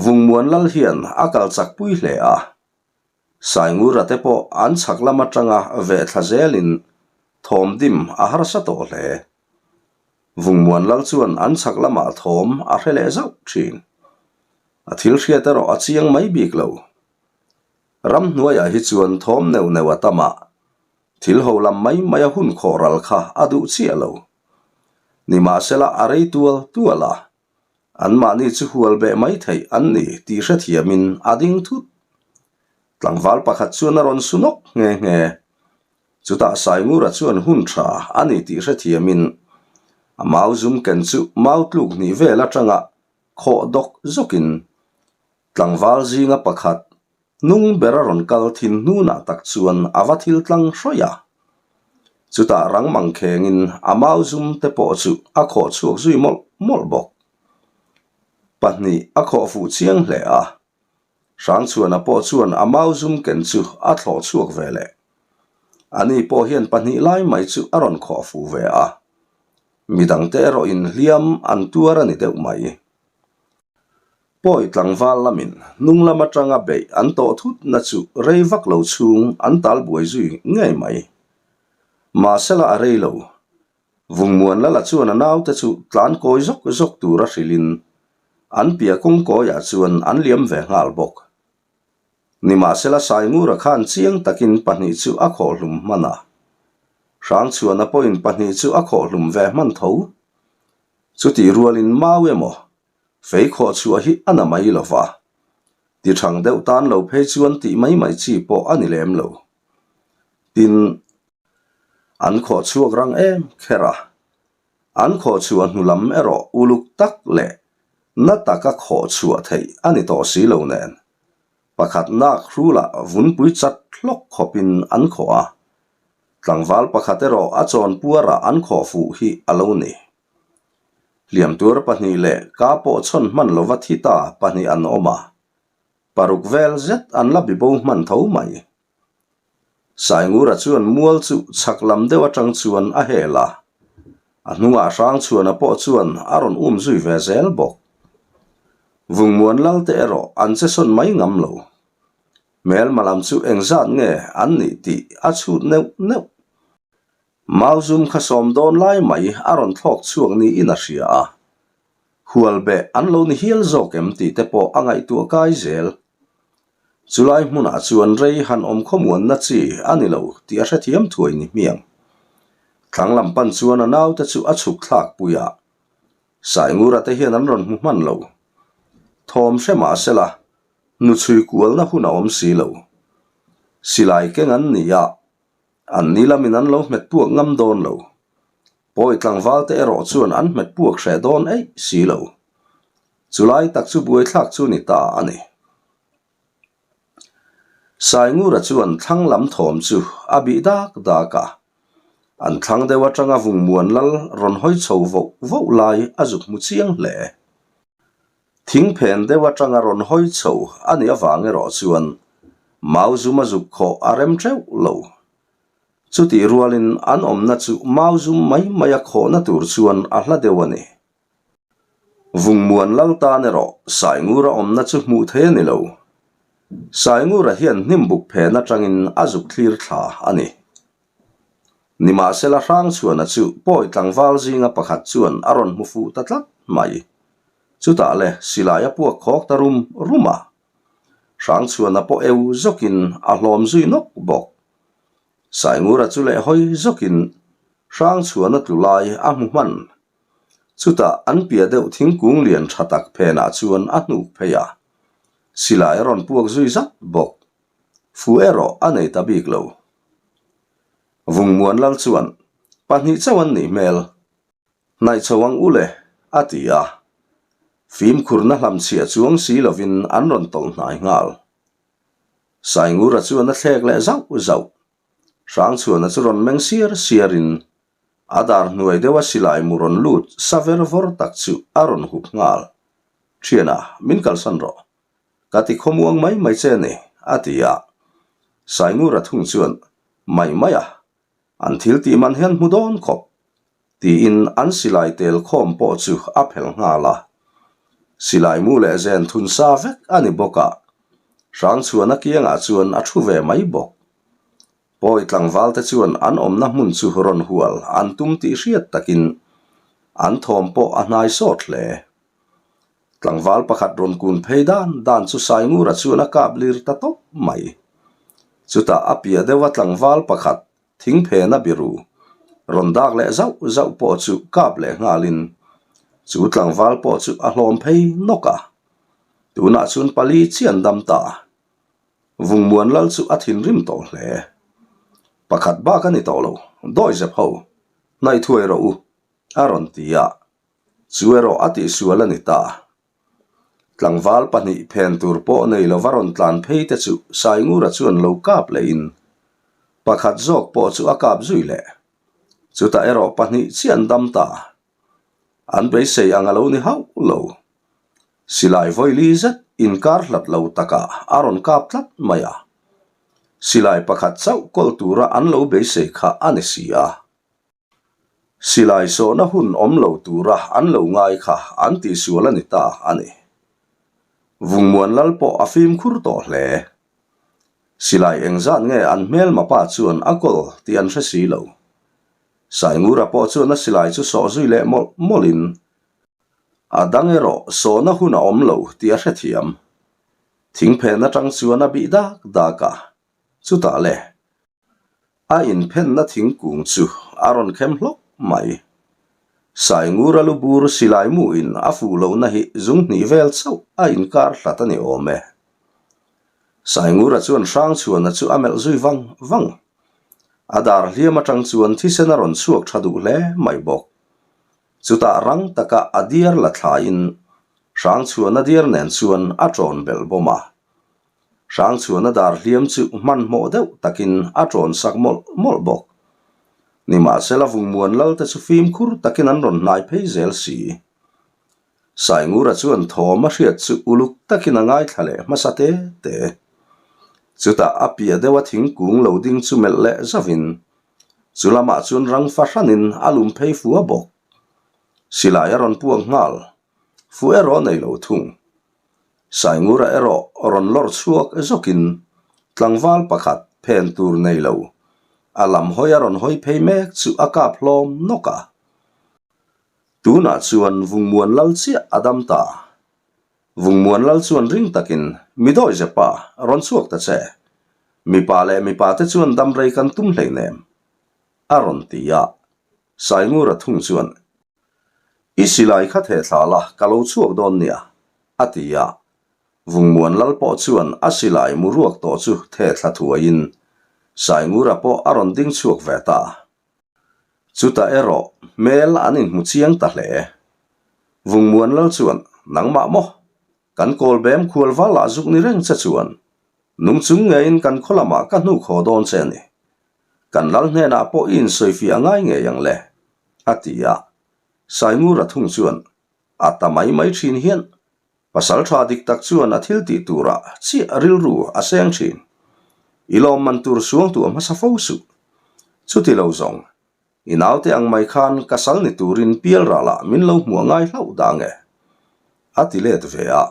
Vungmuan lal hian a kal chak pui hle a, Saingura te pawh an chhak lam atanga veh thla zelin thawm dim a harsa tawh hle. Vungmuan lal chuan an chhak lamah thawm a hre leh zauh thin. A thil hriat erawh a chiang mai bik lo. Ramhnuaiah hi chuan thawm neuh neuh a tam a, thil ho lam mai mai a hun khawh ral kha a duh chiah lo. Nimahsela a rei tual tual a, Anmahni chu hual beh mai theih an ni tih hrethiamin a ding thut. Tlangval pakhat chuan a rawn su nawk nghe nghe. Chutah Saingura chuan hun tha a ni tih hrethiamin a mau zum ken chu mau tluk hnih vel atanga khawh dawk zawkin tlangval zinga pakhat Hnung ber a rawn kal thin hnunah tak chuan a va thil tlang hrawih a. Chutah rang mang khengin a mau zum te pawh chu a khawh chhuak zui mawlh mawlh bawk. Pahnih a khawh fuh chiang hle a. Hrangchhuana pawh chuan a mau zum ken chu a thlawh chhuak ve leh. Ani pawh hian pahnih lai mai chu a rawn khawh fuh ve a. Midangte erawh in hliam an tuar a ni deuh mai. Pawi tlangval lamin hnung lam atanga beih an tawh thut na chu rei vak lo chhung an tal buai zui ngei mai. Mahsela a rei lo. Vungmuan Lala chuan a naute chu tlan kawi zawk zawk tura hrilhin an piah kawng kawiah chuan an liam ve nghal bawk. Nimahsela Saingura khan chiang takin pahnih chu a khawhhlum hman a. Hrangchhuana pawhin pahnih chu a khawhhlum ve hman tho. Chutih rualin mau emaw fei khawh chhuah hi a na mai lo va. Ti thang deuh tan lo phei chuan tih mai mai chi pawh a ni lem lo. Tin, an khawh chhuak rang em kher a. An khawh chhuah hnu lam erawh uluk tak leh na taka khawh chhuah theih a ni tawh si lo nen, pakhat nak hrulah vunpui chat hlawk khawpin an khawh a, tlangval pakhat erawh a chawn puarah an khawh fuh hi a lo ni. Hliamtuar pahnih leh ka pawh chhawn hman lova thi ta pahnih an awm a, paruk vel zet an la bibo hman tho mai. Saingura chuan mual chu chhak lam deuh atang chuan a hel a, a hnungah Hrangchhuana pawh chuan a rawn um zui ve zel bawk. Vungmuan lal te erawh an che sawn mai ngam lo. Hmelma lam chu engzat nge an nih tih a chhut neuh neuh. Mauzum kha sawm dawn lai mai a rawn thlawk chhuak niin a hria a, hual beh an lo ni hial zawk em tih te pawh a ngaihtuah kai zel. Chulai hmunah chuan rei han awm khawmuanna chi a ni lo tih a hrethiam thuai ni hmiang. Thlang lam pan chuan a naute chu a chhuk thlak pui a, Saingura te hian an rawn hmu hman lo. Thawm hre mah sela, hnuchhui kualna hun a awm si lo. Silai keng an ni a, an ni lamin an lo hmet puak ngam dawn lo. Pawi tlangval te erawh chuan an hmet puak hreh dawn eih si lo. Chulai tak chu buaithlak chu ni ta a ni. Saingura chuan thlang lam thawm chu a bih dak dak a, an thlang deuh atanga vungmuan lal rawn hawi chho voh voh lai a zuk hmu chiang hle. Thing phen deuh atanga rawn hawi chho a nih avang erawh chuan mau zum a zuk khawh a rem teuh lo. Chutih rualin an awmna chu mau zum mai mai a khawhna tur chuan a hla deuh a ni. Vungmuan lal tan erawh Saingura awmna chu hmuh theih a ni lo. Saingura hian hnimbuk phen atangin a zuk thlir thla a ni. Nimahsela Hrangchhuana chu pawi tlangval zinga pakhat chuan a rawn hmu fuh ta tlat mai. Chutah le silai a puak khawk ta rum rum a. Hrangchhuana pawh eu zawkin a hlawm zui nawk bawk. Saingura chu leh hawi zawkin Hrangchhuana tlu lai a hmu hman. Chutah an piah deuh thingkung lian tha tak phenah chuan a hnuk phei a, silai a rawn puak zui zat bawk. Fu erawh a nei ta bik lo. Vungmuan lal chuan, Pahnih chauh an nih hmel. Hnaih chho ang u le, a ti a. Fimkhurna hlamchhiah chuang si lovin an rawn tawlh hnai nghal. Saingura chuan a thlek leh zauh zauh. Hrangchhuana chu rawn meng siar siarin A dar hnuai deuha silai mu rawn lut sa ver vawr tak chu a rawn hup nghal. Thiana, min kalsan rawh. Ka ti khawmuang mai mai che ni, a ti a. Saingura thung chuan, Mai mai a, an thil tih man hian hmu dawn khawp, tiin an silai tel khawm pawh chu a phelh nghal a. Silai mu leh zen thun sa vek a ni bawk a, Hrangchhuana kiangah chuan a thu ve mai bawk. Pawi tlangvalte chuan an awmna hmun chu rawn hual an tum tih hriat takin an thawm pawh a hnai sawt hle. Tlangval pakhat rawn kun phei dan dan chu Saingura chuan a kap lir ta tawp mai. Chutah a piah deuha tlangval pakhat thingphena biru rawn dak leh zauh zauh pawh chu kap leh nghalin chu tlangval pawh chu a hlawm phei nawk a. Tunah chuan pali chian dam ta. Vungmuan lal chu a thinrim tawh hle. Pakhat bak a ni tawh lo, dawi zep ho, hnaih thuai rawh u, a rawn ti a. Chu erawh a tihsual a ni ta. Tlangval pahnih phen tur pawh nei lova rawn tlan phei te chu Saingura chuan lo kap lehin pakhat zawk pawh chu a kap zui leh. Chutah erawh pahnih chiah an dam ta. An beisei ang a lo ni hauh lo. Silai vawili zet inkar hlat lo takah a rawn kap tlat mai a. Silai pakhat chauh kawl tura an lo beisei kha a ni si a. Silai sawhna hun awm lo tura an lo ngai kha an tihsual a ni ta a ni. Vungmuan lal pawh a fimkhur tawh hle. Silai engzat nge an hmelma pa chuan a kawl tih an hre si lo. Saingura pawh chuan a silai chu sawh zui leh mawlh mawlhin a dang erawh sawhna hun a awm lo tih a hrethiam. Thingphen atang chuan a bih dak dak a, chutah le A inphenna thingkung chu a rawn khem hlawk mai. Saingura lu bur silai muin a fuh lohna hi zung hnih vel chauh a inkar hlat a ni awm e. Saingura chuan Hrangchhuana chu a melh zui vang vang. A dar hliam atang chuan thisen a rawn chhuak tha duh hle mai bawk. Chutah rang taka a diar la thlaiin Hrangchhuana diar nen chuan a ṭawn belh bawm a. Hrangchhuana dar hliam chu hmanhmawh deuh takin a ṭawn sak mawlh mawlh bawk. Nimahsela Vungmuan lal te chu fimkhur takin an rawn hnai phei zel si. Saingura chuan thawm a hriat chu uluk takin a ngaithla leh hmasa te te. Chutah a piah deuha thingkung lo ding chu melh leh zauhin chu lamah chuan rang fahranin a lum phei fua bawk. Silai a rawn puak nghal. Fu erawh nei lo thung. Saingura erawh rawn lawr chhuak zawkin tlangval pakhat phen tur nei lo, a lam hawi a rawn hawi phei mek chu a kap hlawm nawk a. Tunah chuan Vungmuan lal chiah a dam ta. Vungmuan lal chuan ring takin, Mi dawi zepa, rawn chhuak ta che. Mipa leh mipa te chuan dam rei kan tum hleinem, a rawn ti a. Saingura thung chuan, I silai kha theh thla la, ka lo chhuak dawn nia, a ti a. Vungmuan lal pawh chuan a silai mu ruak tawh chu theh thla thuaiin Saingura pawh a rawn ding chhuak ve ta. Chutah erawh hmel an inhmu chiang ta hle. Vungmuan lal chuan, Nangmah maw? Kan kawlbem khual val ah zuk ni reng che chuan nung chung ngeiin kan khaw lamah ka hnuk haw dawn che a ni. Kan lal hnenah pawh i insawifiah a ngai ngei ang le, a ti a. Saingura thung chuan a ta mai mai thin hian pasal tha dik tak chuan a thil tih turah chiah rilru a seng thin. I lawmman tur suangtuah hmasa fo suh. Chuti lo zawng, I naute ang mai khan ka sal ni turin pial ralah min lo hmuh a ngai hlauh dah nge? A ti let ve a.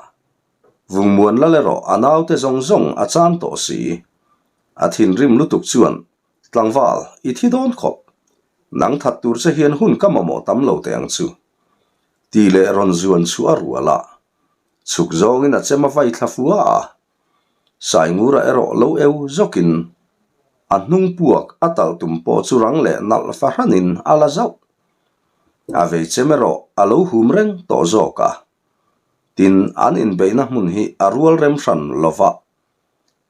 Vungmuan lal erawh a naute zawng zawng a chan tawh si. A thinrim lutuk chuan, Tlangval, i thi dawn khawp. Nang that tur che hian hun ka mamawh tam lo teh ang chu. Ti leh rawn zuan chhuah a rual a. Chhuk zawngin a chem a vai thla fua a. Saingura erawh lo eu zawkin a hnung puak a talh tum pawh chu rang leh nalh fahranin a la zauh. A vei chem erawh a lo hum reng tawh zawk a. Tin, an inbeihna hmun hi a rual rem hran lo va.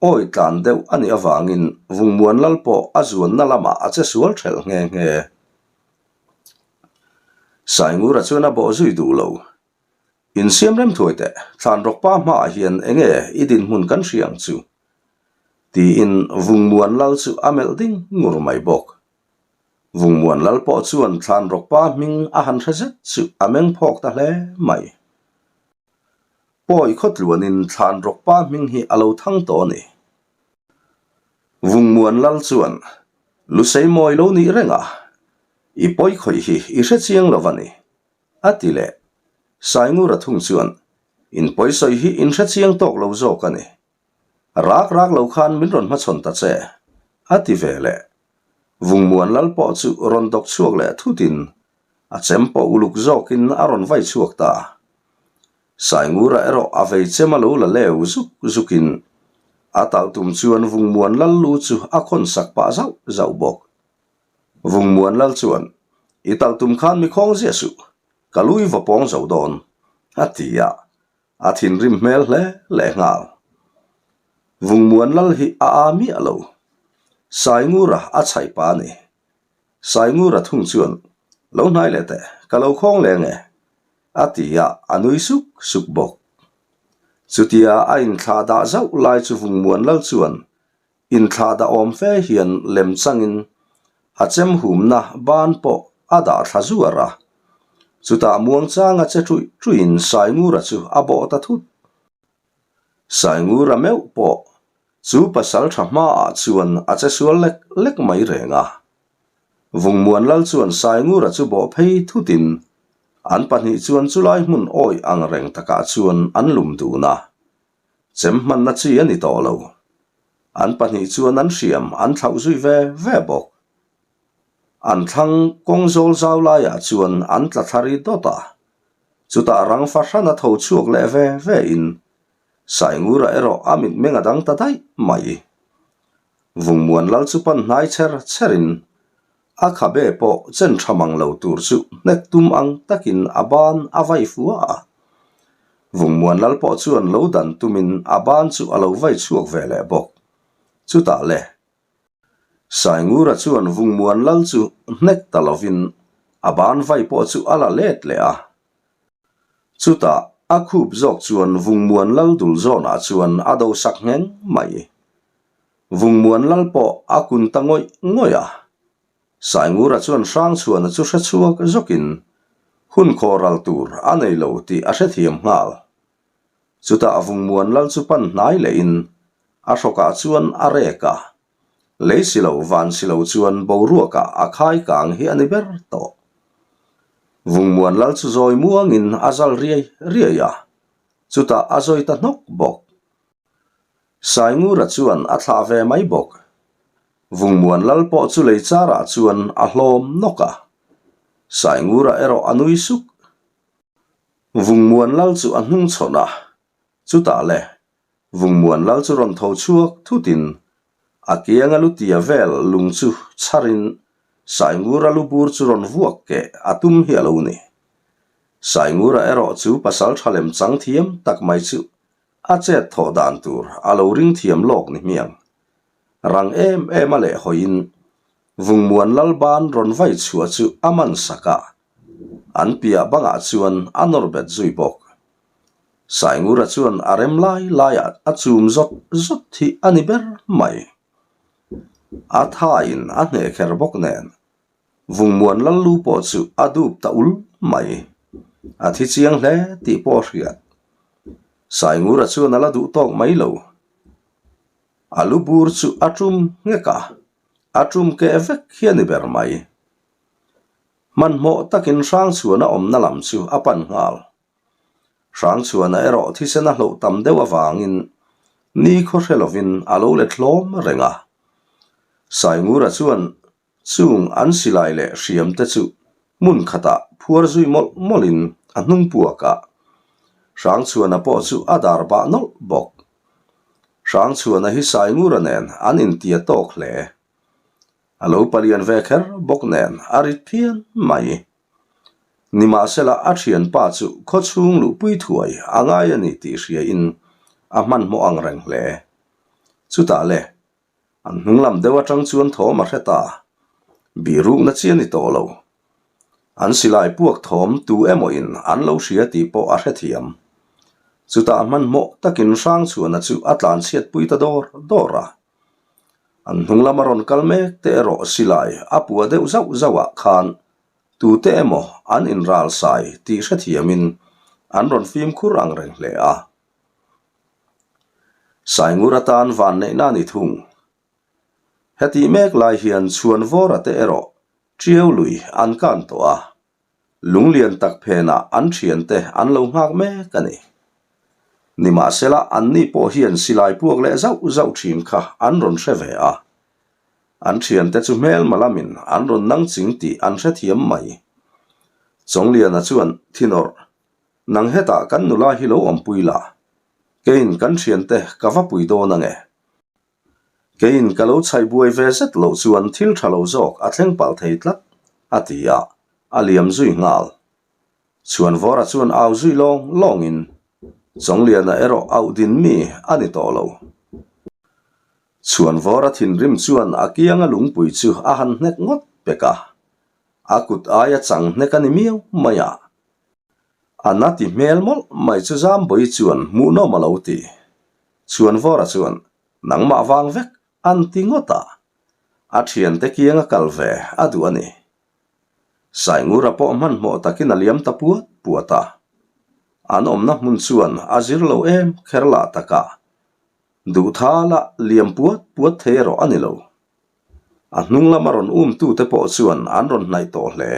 Awi tlan deuh a nih avangin Vungmuan lal pawh a zuanna lamah a che sual ṭhelh nghe nghe. Saingura chuan a bawh zui duh lo. Insiam rem thuai teh, Thlanrawkpa hmaah hian enge i dinhmun kan hria ang chu? tiin Vungmuan lal chu a melh ding ngur mai bawk. Vungmuan lal pawh chuan Thlanrawkpa hming a han hre zet chu a meng phawk ta hle mai. Pawi khawtluanin Thlanrawkpa hming hi a lo thang tawh a ni. Vungmuan lal chuan, Lusei mawi lo nih reng a, i pawi khawih hi i hre chiang lo va ni. A ti leh. Saingura thung chuan, In pawisawi hi in hre chiang tawk lo zawk a ni. Rak rak lo khan min rawn hmachhawn ta che, a ti ve leh. Vungmuan lal pawh chu rawn dawk chhuak leh thutin a chem pawh uluk zawkin a rawn vai chhuak ta. Saingura erawh a vei chem a lo la leu zuk zukin a talh tum chuan Vungmuan lal lu chu a khawn sak pah zauh zauh bawk. Vungmuan lal chuan, I talh tum khan mi khawng ziah suh, ka lui va pawng zo dawn, a ti a, a thinrim hmel hle leh nghal. Vungmuan lal hi a a miah lo. Saingura a chhaih pa a ni. Saingura thung chuan, Lo hnai leh teh, ka lo khawng leng e, a ti a, a nui suk suk bawk. Chutia a inthlah dah zauh lai chu Vungmuan lal chuan Inthlah dah awm fe hian lem changin a chem humna ban pawh a dah thla zuar a. Chutah muangchanga che ṭuih ṭuihin Saingura chu a bawh ta thut. Saingura meuh pawh chu pasal ṭha hmaah chuan a che sual lek lek mai reng a. Vungmuan lal chuan Saingura chu bawh phei thutin an pahnih chuan chulai hmun awih ang reng takah chuan an lum dun a. Chem hmanna chi a ni tawh lo. An pahnih chuan an hriam an thlauh zui ve ve bawk. An thlang kawng zawl zau laiah chuan an tla thla ri dawt a. Chutah rang fahran a tho chhuak leh ve ve in Saingura erawh a mitmeng a dang ta daih mai. Vungmuan lal chu pan hnai chher chherin a khabe pawh chen tha mang lo tur chu hnek tum ang takin a ban a vai fua a. Vungmuan lal pawh chuan lo dan tumin a ban chu a lo vai chhuak ve leh bawk. Chutah le, Saingura chuan Vungmuan lal chu hnek ta lovin a ban vai pawh chu a la let leh a. Chutah a khup zawk chuan Vungmuan lal dul zawnah chuan a do sak ngheng mai. Vungmuan lal pawh a kun ta ngawih ngawih a. Saingura chuan Hrangchhuana chu hre chhuak zawkin hun khawh ral tur a nei lo tih a hrethiam nghal. Chutah Vungmuan lal chu pan hnai lehin a hrawkah chuan a rek a. Lei si lo van si lo chuan boruakah a khai kang hi a ni ber tawh. Vungmuan lal chu zawi muangin a zal riai riai a, chutah a zawi ta hnawk bawk. Saingura chuan a thlah ve mai bawk. Vungmuan lal pawh chu lei charah chuan a hlawm nawk a. Saingura erawh a nui suk. Vungmuan lal chu a hnungchhawn a, chutah le Vungmuan lal chu rawn tho chhuak thutin a kianga lutia vel lung chu chharin Saingura lu bur chu rawn vuak keh a tum hi a lo ni. Saingura erawh chu pasal tha lem chang thiam tak mai chu a chet thawh dan tur a lo ring thiam lawk ni hmiang. Rang em em a leh hawiin Vungmuan lal ban rawn vai chhuah chu a man sak a, an piah bangah chuan a nawr bet zui bawk. Saingura chuan a rem lai laiah a chum zawt zawt hi a ni ber mai. A thaiin a hneh kher bawk nen Vungmuan Lallu pawh chu a dup ta ul mai. A thi chiang hle tih pawh a hriat. Saingura chuan a la duh tawk mai lo. A lu bur chu a tum nghek a, a tum keh vek hi a ni ber mai. Hmanhmawh takin Hrangchhuana awmna lam chu a pan nghal. Hrangchhuana erawh thisen a hloh tam deuh avangin ni khaw hre lovin a lo let hlawm reng a. Saingura chuan chung an silai leh hriam te chu hmun khatah phuar zui mawlh mawlhin a hnung puak a. Hrangchhuana pawh chu a dar bah nawlh bawk. Hrangchhuana hi Saingura nen an intia tawk hle. A lo palian ve kher bawk nen a rit phian mai. Nimahsela a thianpa chu khawchhung luhpui thuai a ngai a ni tih hriain a hmanhmawh ang reng hle. Chutah le, an hnung lam deuh atang chuan thawm a hre ta. Bihrukna chi a ni tawh lo. An silai puak thawm tu emawin an lo hria tih pawh a hrethiam. Chutah hmanhmawh takin Hrangchhuana chu a tlanchhiatpui ta dawr dawr a. An hnung lama rawn kal mek te erawh silai a pua deuh zauh zauhah khan tute emaw an inral sai tih hrethiamin an rawn fimkhur ang reng hle a. Saingur atan vanneihna a ni thung. Hetih mek lai hian Chhuanvawra te erawh Tiau lui an kan tawh a. Lunglian tak phenah an thiante an lo nghak mek a ni. Nimahsela anni pawh hian silai puak leh zauh zauh thin kha an rawn hre ve a. An thiante chu hmelma lamin an rawn nang ching tih an hrethiam mai. Chawngliana chuan thinawrh, Nang hetah kan nula hi lo awmpui la, keiin kan thiante ka va pui dawn ange. Keiin ka lo chhaih buai ve zet loh chuan thil tha lo zawk a thleng palh thei tlat, a ti a, a liam zui nghal. Chhuanvawra chuan au zui lawng lawngin, Chawngliana erawh auh din mi a ni tawh lo. Chhuanvawra thinrim chuan a kianga lungpui chu a han hnek ngawt pek a, a kut aia chang hnek a ni miau mai a. A na ti hmel mawlh mai chu Zambawi chuan hmuhnawm a lo ti. Chhuanvawra chuan, Nangmah vang vek an ti ngawt a, a thiante kianga kal ve a duh a ni. Saingura pawh hmanhmawh takin a liam ta puat puat a. An awmna hmun chuan a zir lo em kher lah taka duhthala liam puat puat thei erawh a ni lo. A hnung lama rawn umtute pawh chuan an rawn hnaih tawh hle.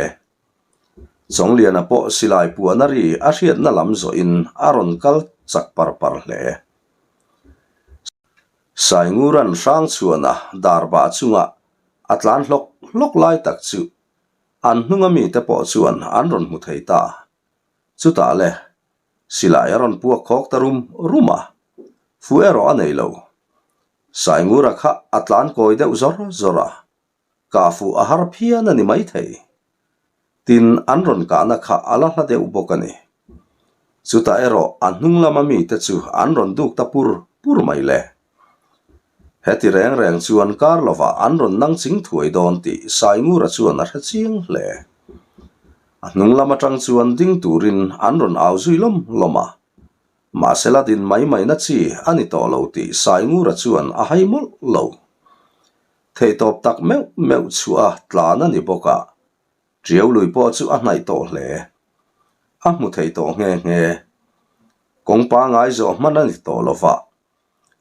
Chawngliana pawh silai puahna ri a hriatna lam zawhin a rawn kal chak par par hle. Saingura'n Hrangchhuana darbah chunga a tlan hlawk hlawk lai tak chu an hnunga mite pawh chuan an rawn hmu thei ta. Chutah le, silai a rawn puak khawk ta rum rum a, fu erawh a nei lo. Saingura kha a tlan kawi deuh zawr zawr a, kah fuh a har phian a ni maithei. Tin, an rawn kahna kha a la hla deuh bawk a ni. Chutah erawh a hnung lama mite chu an rawn duk ta pur pur mai le. Heti reng reng chuan kar lovah an rawn nang ching thuai dawn tih Saingura chuan a hre chiang hle. A hnung lam atang chuan ding turin an rawn au zui lawm lawm a. Mahsela din mai mai na chi a ni tawh lo tih Saingura chuan a hai mawlh lo. Theihtawp tak meuh meuh chhuah a tlan a ni bawk a, Tiau lui pawh chu a hnaih tawh hle. A hmu thei tawh nghe nghe. Kawng pangai zawh hman a ni tawh lo va,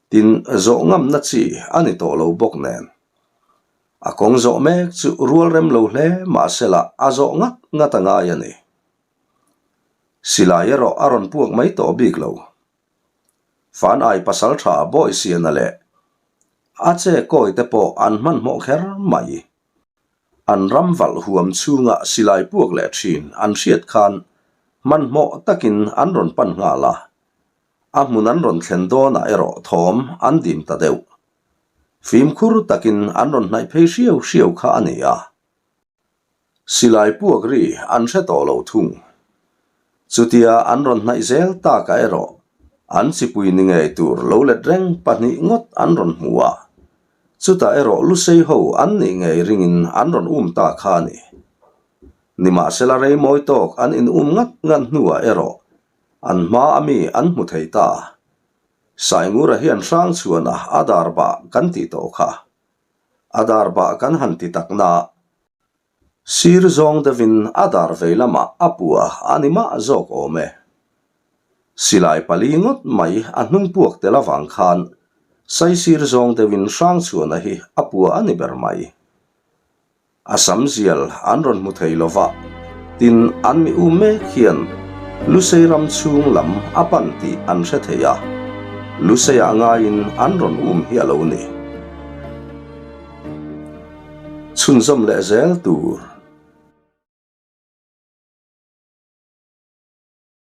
tin zawh ngamna chi a ni tawh lo bawk nen. A kawng zawh mek chu rual rem lo hle mahsela a zawh ngat ngat a ngai a ni. Silai erawh a rawn puak mai tawh bik lo. Fan ai pasal tha bawi siana leh a che kawi te pawh an hmanhmawh kher mai. An ram valh huam chhunga silai puak leh thin an hriat khan hmanhmawh takin an rawn pan nghal a, a hmun an rawn thlen dawnah erawh thawm an dim ta deuh. Fimkhur takin an rawn hnaih phei hriau hriau kha a ni a. Silai puak ri an hre tawh lo thung. Chutia an rawn hnaih zel takah erawh an chipui ni ngei tur lo let reng pahnih ngawt an rawn hmu a. Chutah erawh Lusei ho an nih ngei ringin an rawn um ta kha a ni. Nimahsela rei mawi tawk an in um ngat ngat hnuah erawh an hma a mi an hmu thei ta. Saingura hian Hrangchhuana a dar bah kan tih tawh kha. A dar bah kan han ti tak na. Sir zawng deuhin a dar vei lamah a pua a ni mah zawk awm e. Silai pali ngawt mai a hnung puak tel avang khan sai sir zawng deuhin Hrangchhuana hi a pua a ni ber mai. A sam zial an rawn hmu thei lo va, tin an mi um mek hian Lusei ram chhung lam a pan tih an hre thei a, Luseiah ngaiin an rawn um hi a lo ni. Chhunzawm leh zel tur.